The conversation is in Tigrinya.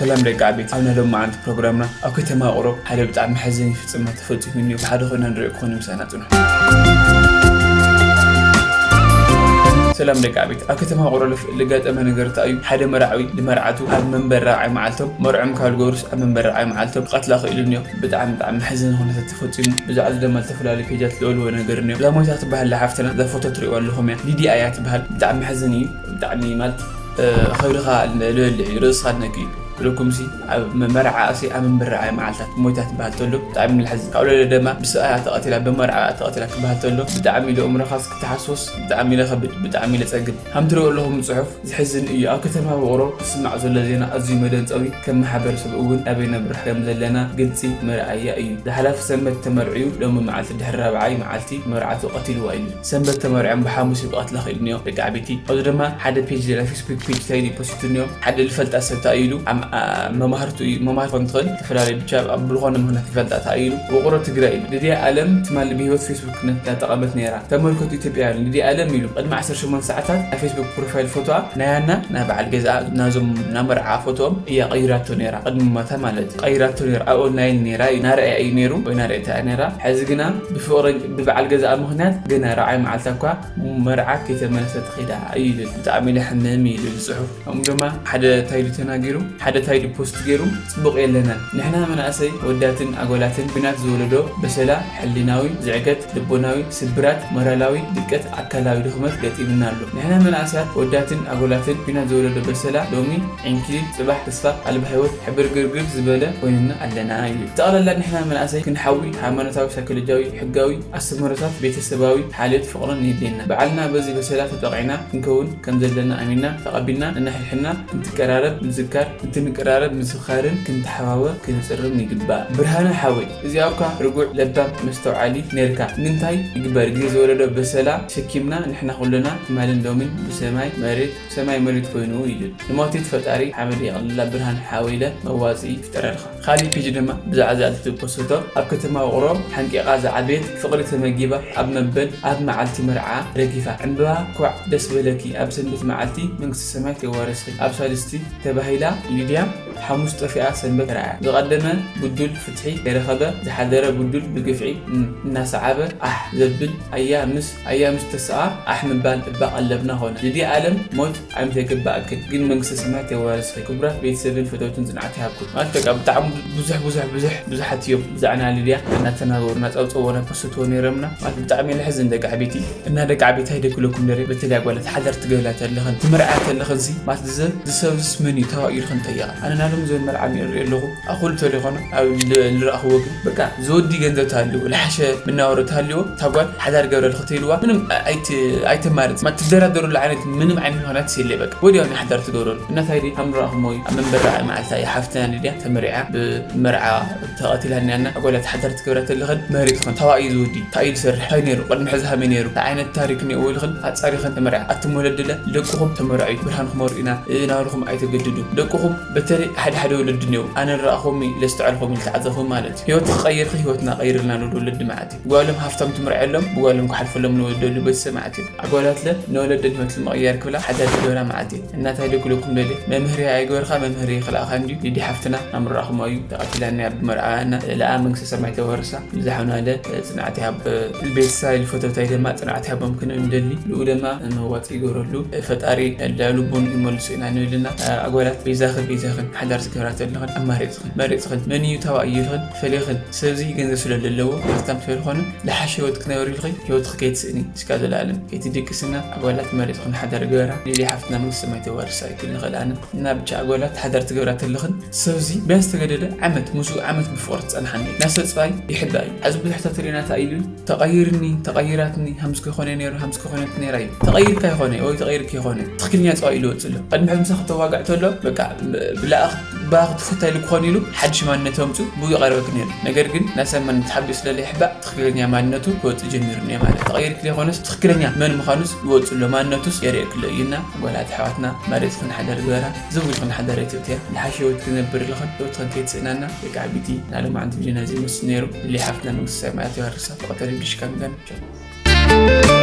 ሰላም ደቂ ዓበይቲ፣ ኣብ ናይ ሎማዓንቲ ፕሮግራምና ኣብ ከተማ ውቕሮ ሓደ ብጣዕሚ መሕዘኒ ፍጽመት ተፈጺሙ እኒኦ። ብሓደ ኮይና ንሪኦ ክኾን ምሳና ጽንሑ። ሰላም ደቂ ዓበይቲ፣ ኣብ ከተማ ውቕሮ ልፍ-፣ ልጋጠመ ነገር እንታይ እዩ? ሓደ መርዓዊ ንመርዓቱ ኣብ መንበር ራብዓይ መዓልቶም፣ መርዖም ካብ ልገብሩስ ኣብ መንበር ራብዓይ መዓልቶም ክቐትላ ክኢሉ እኒኦ። ብጣዕሚ ብጣዕሚ መሕዘኒ ኩነታት ተፈጺሙ። ብዛዕባ እዚ ድማ ዝተፈላለዩ ፔጃት ልበልዎ ነገር እኒኦ። እዛ ሞይታ ትበሃል ሓፍትና እዛ ፎቶ ትሪእዋ ኣለኹም እያ። ሊድያ እያ ትበሃል። ብጣዕሚ መሕዘኒ እዩ። ብጣዕሚ ማለት ከብድኻ ልበልዕ እዩ፣ ርእስኻ ነኪ እዩ ክብለኩም ሲ ኣብ መርዓ ሲ ኣብ ምብርዓይ መዓልታት ሞይታ ትበሃል ተሎ ብጣዕሚ ልሕዚ ካብ ለለ ደማ ብስኣያ ተቐቲላ ብመርዓ ተቐቲላ ክበሃል ተሎ ብጣዕሚ ኢለ እምሮኻስ ክትሓስቦስ ብጣዕሚ ኢለ ከብድ ብጣዕሚ ኢለ ጸግብ። ከም ትሪኦ ኣለኹም ጽሑፍ ዝሕዝን እዩ። ኣብ ከተማ ውቕሮ ዝስማዕ ዘሎ ዜና ኣዝዩ መደንጸዊ፣ ከም ማሕበረሰብ እውን ኣበይ ነብርሕ ከም ዘለና ግልጺ መርኣያ እዩ። ዝሓለፈ ሰንበት ተመርዕዩ ሎሚ መዓልቲ ድሕሪ ራብዓይ መዓልቲ መርዓቱ ቀቲልዋ ኢሉ። ሰንበት ተመርዕዮም ብሓሙስ እዩ ክቐትላ ክኢሉ እኒኦ ደቂ ዓበይቲ። ኣብዚ ድማ ሓደ ፔጅ ናይ ፌስቡክ ፔጅ እንታይ ኢሉ ፖስት እኒኦ ሓደ ዝፈልጣ ሰብ እንታይ ኢሉ ኣም- ኣ- መማህርቱ እዩ መማህር ኮን ትኽእል ዝተፈላለዩ ብቻ ኣብ ብልኾነ ምክንያት ይፈልጣ እንታይ ኢሉ ውቕሮ ትግራይ ኢሉ። ልድያ ኣለም ትማሊ ብህይወት ፌስቡክ እናተጠቐመት ነይራ። ተመልከቱ ኢትዮጵያውያን ልድያ ኣለም ኢሉ ቅድሚ ዓሰርተ ሸሞንተ ሰዓታት ናይ ፌስቡክ ፕሮፋይል ፎቶኣ ናይ ኣና ናይ በዓል ገዛ ናዞም ናመርዓ ፎቶኦም እያ ቀይራቶ ነይራ። ቅድሚ ማታ ማለት እዩ ቀይራቶ ነይራ። ኣብ ኦንላይን ነይራ እዩ ናርኣያ እዩ ነይሩ ወይ ናርኣያ ነይራ። ሕዚ ግና ብፍቕሪ ብበዓል ገዛኣ ምኽንያት ግና ራብዓይ መዓልታ እኳ መርዓ ከይተመለሰት ኺዳ እዩ ይብል። ብጣዕሚ ኢለ ሕምም እዩ ይብል ጽሑፍ። ከምኡ ድማ ሓደ እንታይ ኢሉ ተናጊሩ ሓደ እንታይ ኢሉ ፖስት ገይሩ ጽቡቕ የለናን ንሕና መናእሰይ ወዳትን ኣጎላትን ቢናት ዝወለዶ በሰላ ሕሊናዊ ዝዕገት ልቦናዊ ስብራት ሞራላዊ ድቀት ኣካላዊ ድኽመት ገጢምና ኣሎ። ንሕና መናእሰያት ወዳትን ኣጎላትን ቢናት ዝወለዶ በሰላ ሎሚ ዕንኪሊል ጽባሕ ተስፋ ኣልባ ህይወት ሕብርግርግር ዝበለ ኮይንና ኣለና እዩ። ጠቕላላ ንሕና መናእሰይ ክንሓዊ ሃይማኖታዊ ሳይኮሎጂያዊ ሕጋዊ ኣስተምህሮታት ቤተሰባዊ ሓልዮት ፍቕርን የድልየና። ባዕልና በዚ በሰላ ተጠቒዕና ክንከውን ከም ዘለና ኣሚንና ተቐቢልና ነናሕድሕድና እንትቀራረብ ምዝካር እንትንቀራረብ ምዝኻርን ክንተሓባበር ክንጽርም ይግባእ። ብርሃነ ሓወይ እዚኣ እኳ ርጉዕ ለባም መስተውዓሊ ነርካ ምንታይ ይግበር ግዜ ዝወለዶ በሰላ ሸኪምና ንሕና ኩልና ትማልን ሎምን ብሰማይ መሬት ሰማይ መሬት ኮይኑ ይብል ንሞቲት ፈጣሪ ሓመድ የቕልላ ብርሃን ሓወይለ መዋፅኢ ይፍጠረልካ። ካሊእ ፔጅ ድማ ብዛዕባ እዚኣ ትፖስቶ ኣብ ከተማ ውቕሮ ሓንቂቓ ዝዓበየት ፍቕሪ ተመጊባ ኣብ መበል ኣብ መዓልቲ መርዓ ረጊፋ ዕምበባ ኳዕ ደስ በለኪ ኣብ ሰንበት መዓልቲ መንግስቲ ሰማያት የዋርስኪ ኣብ ሳልስቲ ተባሂላ ሊድያ ሓሙስ ጠፊኣ ሰንበት ረኣያ ዝቐደመ ብዱል ፍትሒ ከይረኸበ ዝሓደረ ብዱል ብግፍዒ እናሰዓበ ኣሕ ዘብል ኣያ ምስ ኣያ ምስ ተሰኣ ኣሕ ምባል እባ ቀለብና ኾነ። ልድያ ኣለም ሞት ኣይምተገባእክን ግን መንግስተ ሰማያት የዋርስኺ። ክቡራት ቤተሰብን ፈተውትን ጽንዓት ይሃብኩም። ማለት በቃ ብጣዕሚ ብዙሕ ብዙሕ ብዙሕ ብዙሓት እዮም ብዛዕና ልድያ እናተናገሩ እናጸውጸዎ እናፖስትዎ ነይሮምና ማለት ብጣዕሚ የልሕዝን ደቂ ዓበይቲ እና ደቂ ዓበይቲ ኣይደክለኩም ደረ በተለይ ኣጓላት ሓዳር ትገብላ ተለኽን ትምርዓያ ተለኽን ሲ ማለት ዝሰብዝስ መን እዩ ተባኢልኽን ጠየቓ ኣነ ናሎም ዝበል መርዓ ሚእርኢ ኣለኹ ኣኹሉ ተሪኾነ ኣብ ልረእኽዎ ግን በቃ ዝወዲ ገንዘብ ተሃልዎ ልሓሸ ምናወሮ ተሃልዎ ታጓል ሓዳር ገብረልክ ተይልዋ ምንም ኣይተማርፅ ማትደራደሩሉ ዓይነት ምንም ዓይነት ምክንያት የለ በቃ ወዲያው ናይ ሓዳር ትገብረሉ እናታይ ዲ ሃምራኹም ወይ ኣብ መንበራ መዓልታ እያ ሓፍትና ሊድያ ተመሪዓ ብመርዓ ተቐቲላ እኒኣና ኣጓላት ሓዳር ትገብራ ተለኽን መሪፅኽን ታዋእዩ ዝወዲ ታእዩ ዝሰርሕ ታይ ነይሩ ቅድሚ ሕዚ ሃመይ ነይሩ እንታይ ዓይነት ታሪክ እኒኦ ኢልኽን ኣፃሪኽን ተመሪዓ ኣትም ወለድለ ደቅኹም ተመርዐዩ ብርሃንኩም ኣውርኢና ናብርኹም ኣይተገድዱ ደቅኹም በተለይ ሓደ ሓደ ወለዲ እኒኦ ኣነ ንረኣኹም ለስተዐልኹም ኢልተዓዘኹም ማለት እዩ ህይወት ክቀይርኺ ህይወትና ቀይርልና ንወለዲ ማለት እዩ ጓሎም ሃፍቶም ትምርዐሎም ብጓሎም ክሓልፈሎም ንወደሉ ቤተሰብ ማለት እዩ ኣጓላትለ ንወለደን ህይወት ንምቕያር ክብላ ሓደ ትገብራ ማለት እዩ እናታይ ደጉለኩም ደሊ መምህርያ ኣይገበርካ መምህር ይኽልኣኻ እንድዩ ሊዲ ሓፍትና ኣምራኹም እዩ ተቐቲላና ብመርዓና ለኣ መንግስተ ሰማይ ተወርሳ ብዝሓውናለ ጽንዓት ይሃብ ቤተሰብ ኢሉ ፈተውታይ ድማ ጽንዓት ይሃቦም ክንብል ንደሊ ልኡ ድማ መዋጽ ይገብረሉ ፈጣሪ ልቡን ይመልሱ ኢና ንብል እና ኣጓላት ቤዛኽን ቤዛኽን ሓዳር ዝገብራ ዘለኽን ኣማሪፅኽን መሪፅኽን መን እዩ ታዋእ ኢልኽን ፈሊኽን ሰብዚ ገንዘብ ስለ ዘለዎ ሃፍታም ስለዝኾነ ዝሓሸ ህይወት ክነበር ኢልኺ ህይወትኺ ከይትስእኒ እስካ ዘላለም ከይትድቅስና ኣጓላት መሪፅኽን ሓዳር ግበራ ሊሊ ሓፍትና መንግስተ ሰማይ ተዋርሳ ይክል ንኽእል ኣነ እና ብቻ ኣጓላት ሓዳር ትገብራ ተለኽን ሰብዚ ቢያንስ ተገደደ ዓመት ምስኡ ዓመት ብፍቕሪ ትጸንሓኒ ናሰብ ጽባይ ይሕባእ እዩ። ሕዚ ብዙሕ ተትሪእና እንታይ ኢሉ ተቐይርኒ ተቐይራትኒ ሃምስ ከይኮነ ነይሩ ሃምስ ከይኮነት ነይራ እዩ። ተቐይርካ ይኾነ ወይ ተቐይርክ ይኾነ ትኽክለኛ ጽባይ ኢሉ ወጽእ ኣሎ። ቅድሚ ሕዚ ምሳኺ ተዋግዕ ተሎ በቃ ብላእኽ ባኽ ትፈታ ኢሉ ክኾን ኢሉ ሓድሽ ማንነት ኣምጽኡ ብኡ ይቐርበክ ነይሩ። ነገር ግን ናሰብ ማንነት ሓቢኡ ስለ ዘይሕባእ ትኽክለኛ ማንነቱ ክወጽእ ጀሚሩ እኒኦ ማለት እዩ። ተቐይርክ ዘይኮነስ ትኽክለኛ መን ምዃኑስ ይወጽእ ኣሎ። ማንነቱስ የርእየክ ኣሎ እዩ እና ጓላት ኣሕዋትና መሪጽክን ሓዳር ግበራ። ዝውልክን ሓዳር ኢትዮጵያ ዝሓሸ ህይወት ክነብር ኣለኽን ህይወትኽን ከይትስእናና ደቂ ዓቢቲ ናሎም ዓንት ቪድዮና እዚ ይመስል ነይሩ። ልሊ ሓፍትና መንግስቲ ሰማያት የዋርሳ። ፍቕተሪ ብድሽካ ምጋን ቻው።